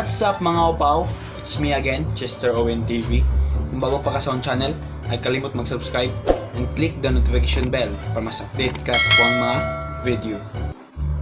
What's up, mga upaw? It's me again, Chester Owen TV. Kung bago pa ka sa akong channel, ay kalimot mag-subscribe and click the notification bell para mas update ka sa akong mga video.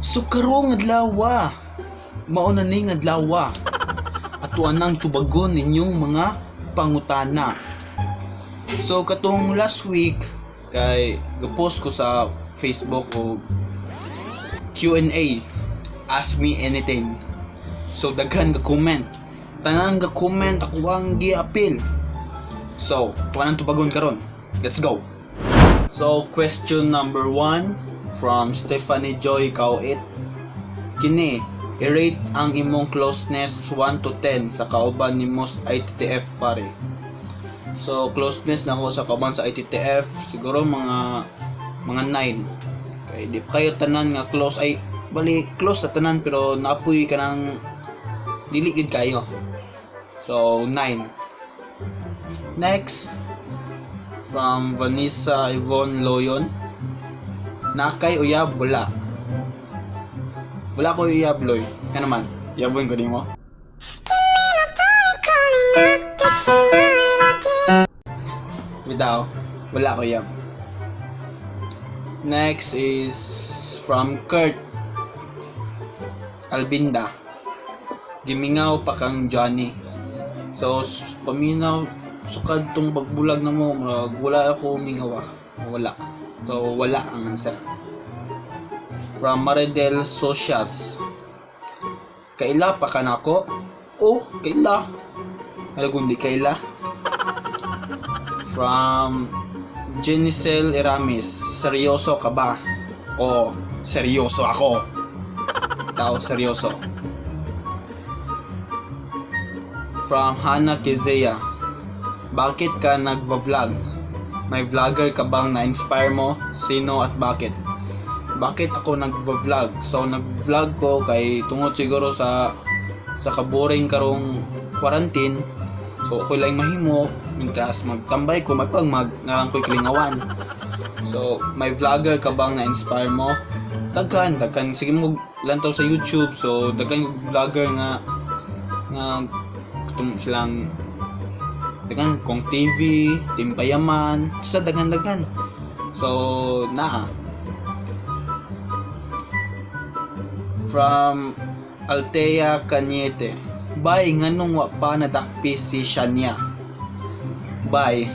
So karong adlaw, mao na ning adlaw. Ato nang tubagon ninyong mga pangutana. So katong last week kay gapost ko sa Facebook og Q&A, ask me anything. So daghan ga comment. Tanan ga comment ako ang gi-appeal. So, tuwa nang tubagon karon. Let's go. So, question number 1 from Stephanie Joy Kauit. Kini, i-rate ang imong closeness 1 to 10 sa kauban nimo sa ITTF, pare. So, closeness nako sa kauban sa ITTF siguro mga 9. Kay di pa kayo tanan nga close, ay bali close na tanan pero napoy kanang dili gid kayo. So, 9. Next, from Vanessa Yvonne Loyon. Nakay uyab, wala? Wala ko uyab, Loy. Nga naman, uyabon ko nimo. 虜になってしまえばきっ Bitaw, wala ko uyab. Next is from Kurt Albinda. Gimingaw pa kang Johnny. So, paminaw, sukad tong pagbulag na mo, murag wala ako mingaw ah. Wala. So, wala ang answer. From Maridel Socias. Kaila pa ka nako? Oh, kaila. Ano kung di kaila? From Jenicel Eramis. Seryoso ka ba? Oh, seryoso ako. Tao, seryoso. From Hannah Kezia. Bakit ka nagva-vlog? May vlogger ka bang na-inspire mo? Sino at bakit? Bakit ako nagva-vlog? So nag-vlog ko kay tungod siguro sa kaboring karong quarantine. So ako lang mahimo mintras magtambay ko, may pag mag narang ko'y kalingawan. So may vlogger ka bang na-inspire mo? Daghan, daghan, sige mo lantaw sa YouTube. So daghan vlogger nga nga tum silang daghan Kong TV, Team Payaman, sa daghan-daghan. So naa. From Altea Cañete. Bay, nganong wa pa nadakpi si Shania? Bay,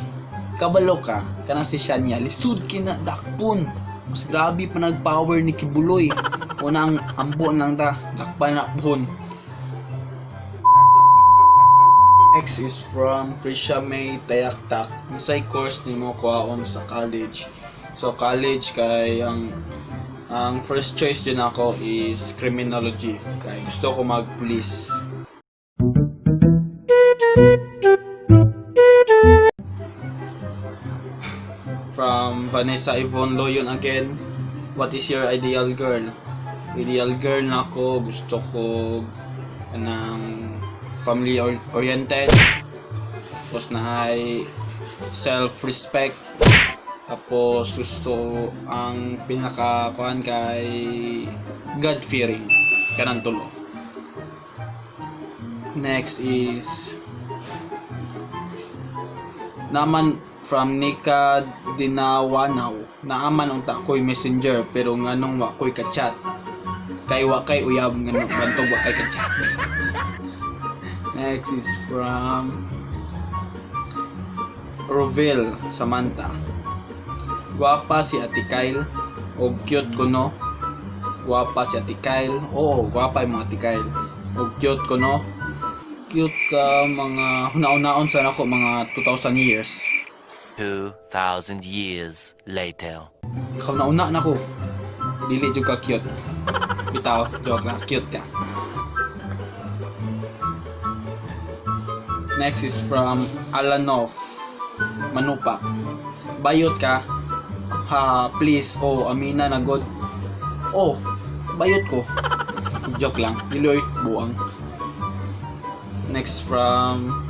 kabalo ka, kanang si Shania, lisod kina dakpon. Mas grabe pa nag-power ni Kibuloy. Unang ambo lang ta, dakpan na buhon. Next is from Prisha May Tayaktak. Unsay course nimo kuhaon sa college? So college kay ang first choice din ako is criminology. Kay gusto ko mag-police. From Vanessa Yvonne Loyon again. What is your ideal girl? Ideal girl na ako, gusto ko ng family oriented. Tapos na ay self-respect. Tapos gusto ang pinaka kuan kay God-fearing. Kanang tulo. Next is naman from Nika Dinawanaw. Naaman unta ko'y Messenger pero nganong wa ko'y ka-chat? Kay wa kay uyab, nganong bantog wa kay ka-chat. Next is from Rovil Samantha. Gwapa si Ate Kyle og cute kuno. Gwapa si Ate Kyle. Oo, gwapa yung mga Ate Kyle. Og cute kuno. Cute ka mga huna-unaon sana ko mga 2,000 years. 2,000 years later. Kauna-una na ko. Dili jud ka cute. Bitaw, joke lang. Cute ka. Next is from Alanov Manupa. Bayot ka? Ha, please. Oh, amina na god. Oh, bayot ko. Joke lang. Iloy, buang. Next from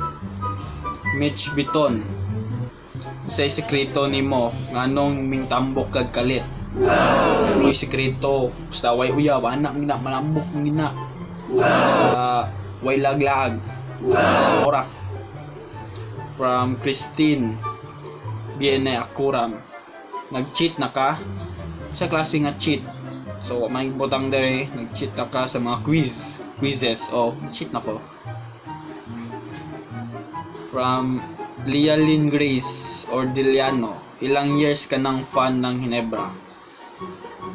Mitch Biton. Unsay sekreto nimo nganong mingtambok kag kalit? Uy, sekreto. Basta way uyab, anak gina, malambok gina. Sa Way laglaag. Ora. From Christine Biene Akuram. Nag-cheat na ka? Sa klase nga cheat. So, may butang dere, nag-cheat na ka sa mga quiz. Quizzes. Oh, cheat na ko. From Lialyn Grace Ordiliano. Ilang years ka ng fan ng Ginebra?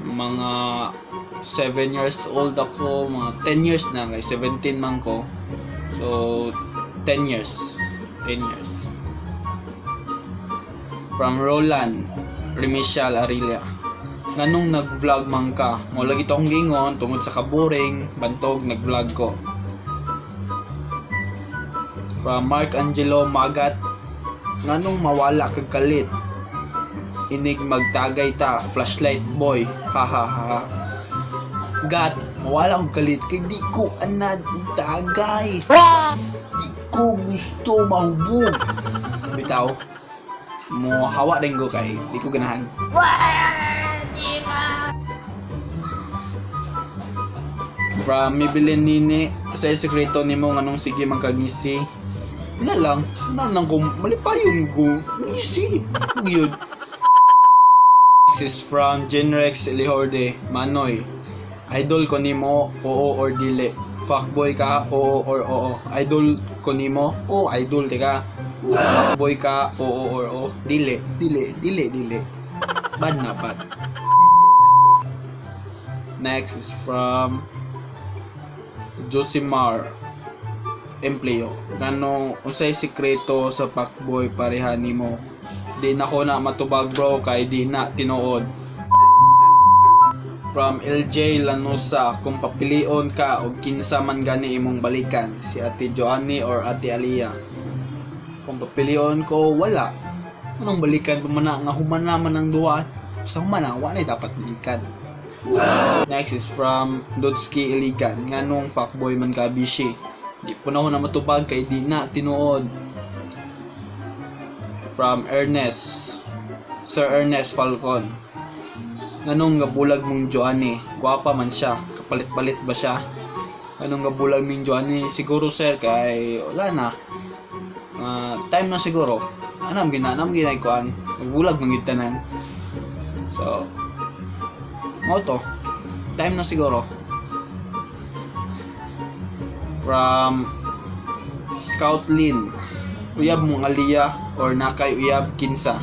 Mga 7 years old ako, mga 10 years na, kay 17 man ko. So, 10 years. 10 years. From Roland Remicial Arilia. Nganong nag-vlog man ka? Mo lagi to akong gingon tungod sa kaboring, bantog nag-vlog ko. From Mark Angelo Magat. Nganong mawala kag kalit? Inig magtagay ta, flashlight boy. Ha ha ha ha. Gat, mawala kog kalit kay di ko anad og tagay. Di ko gusto mahubog. Bitaw. Mo hawa din ko kay di ko ganahan. From Maybelline Nini, sa sekreto nimo nganong sige man kagisi. Wala lang, wala lang ko malipayon ko. Ngisi. Gyud. Next is from Genrex Lihorde, Manoy. Idol ko nimo, oo or dili. Fuckboy ka, oo or oo. Idol ko nimo, oo, idol tika. Fuckboy ka, oo or oo. Dili, dili, dili, dili. Bad na bad. Next is from Josimar Empleo. Ngano unsay sikreto sa fuckboy pareha nimo? Di na ko na matubag, bro, kay di na tinuod. From LJ Lanusa, kung papilion ka og kinsa man gani imong balikan, si Ate Joanny or Ate Alia? Kung papilion ko, wala. Anong balikan pa man na nga human naman ang duwa? Sa human na, wala na dapat balikan. Next is from Dodski Iligan. Nganong fuckboy man ka, bishi? Di po na ako na matubag kay di na tinuod. From Ernest. Sir Ernest Falcon. Nganong gabulag mong Joanny? Gwapa man siya. Kapalit-palit ba siya? Anong gabulag mong Joanny? Siguro, sir, kay wala na. Ah, time na siguro. Anam gina, anam gina kuan. Nagbulag man gid tanan. So, mo to. Time na siguro. From Scout Lin. Uyab mong Aliyah or nakay uyab, kinsa?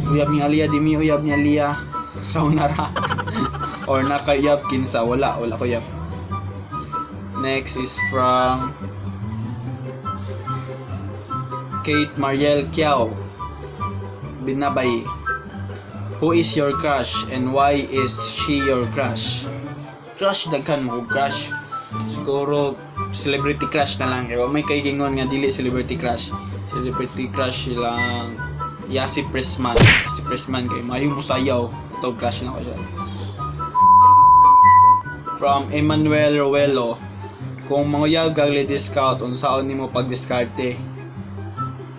Uyab ni Aliyah, di mi uyab ni Aliyah. Sa unara. Or nakay uyab, kinsa? Wala, wala ko uyab. Next is from Kate Mariel Kiao. Binabay. Who is your crush and why is she your crush? Crush, daghan mo kog crush. Siguro celebrity crush na lang. Kaya may kay gingon nga dili celebrity crush. Celebrity crush lang Yasi Pressman. Si Pressman kay maayo mo sayaw. Ito crush na ko siya. From Emmanuel Rowello. Kung manguyab kag lady scout, unsaon nimo pagdiskarte?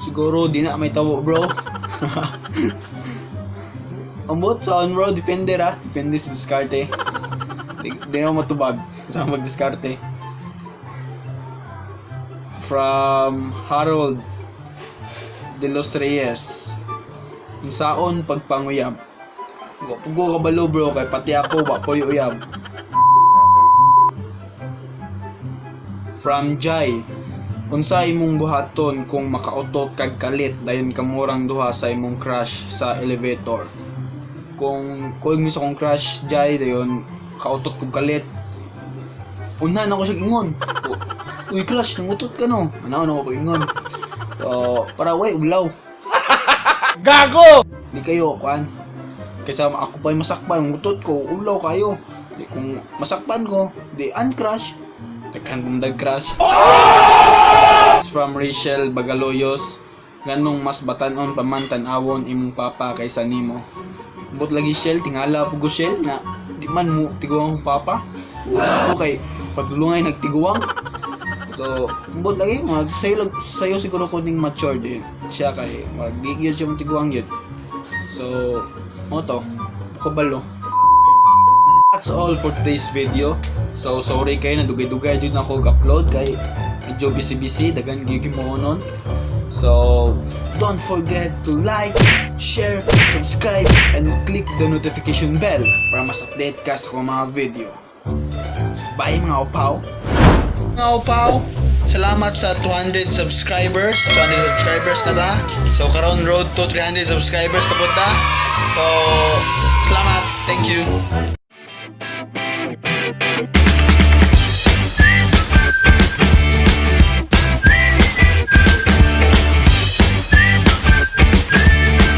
Siguro di na may tawo, bro. Ambot saan, bro, depende ra, depende sa diskarte. Di na matubag sa magdiskarte. From Harold De Los Reyes. Unsaon pagpanguyab? Wa ko kabalo, bro, kay pati ako wa ko'y uyab. From Jai. Unsa imong buhaton kung makautot kag kalit dayon kamurang duha sa imong crush sa elevator? Kung kuyog mi sa akong crush, Jai, dayon kautot kog kalit. Unahan ako siya ingon. "Uy crush, nangutot ka no." Ano ako pag-ingon. So, para way ulaw. Gago! Di kayo kuan. Kaysa ako pa yung masakpan, ngutot ko, ulaw kayo. Di kung masakpan ko, di uncrush. Daghan pong dag-crush. It's from Rachel Bagaloyos. Nganong mas batanon pa man tan-awon imong papa kaysa nimo? Ambot lagi, Shell, tingala po ko, Shell, na di man mo tiguang akong papa. Ako kay padulungay nagtiguang. So, ambot lagi, mag sayo, sayo siguro ko ning mature din. Siya kay mag di gyud siya tiguang yun. So, mo to, kabalo. That's all for today's video. So sorry kay nadugay-dugay jud nako upload kay medyo busy-busy, daghan gyud himuonon. So don't forget to like, share, subscribe, and click the notification bell para mas update ka sa akong mga video. Bye, mga upaw. Mga upaw, salamat sa 200 subscribers. 200 subscribers na ta. So karon road to 300 subscribers na pud ta. So salamat. Thank you.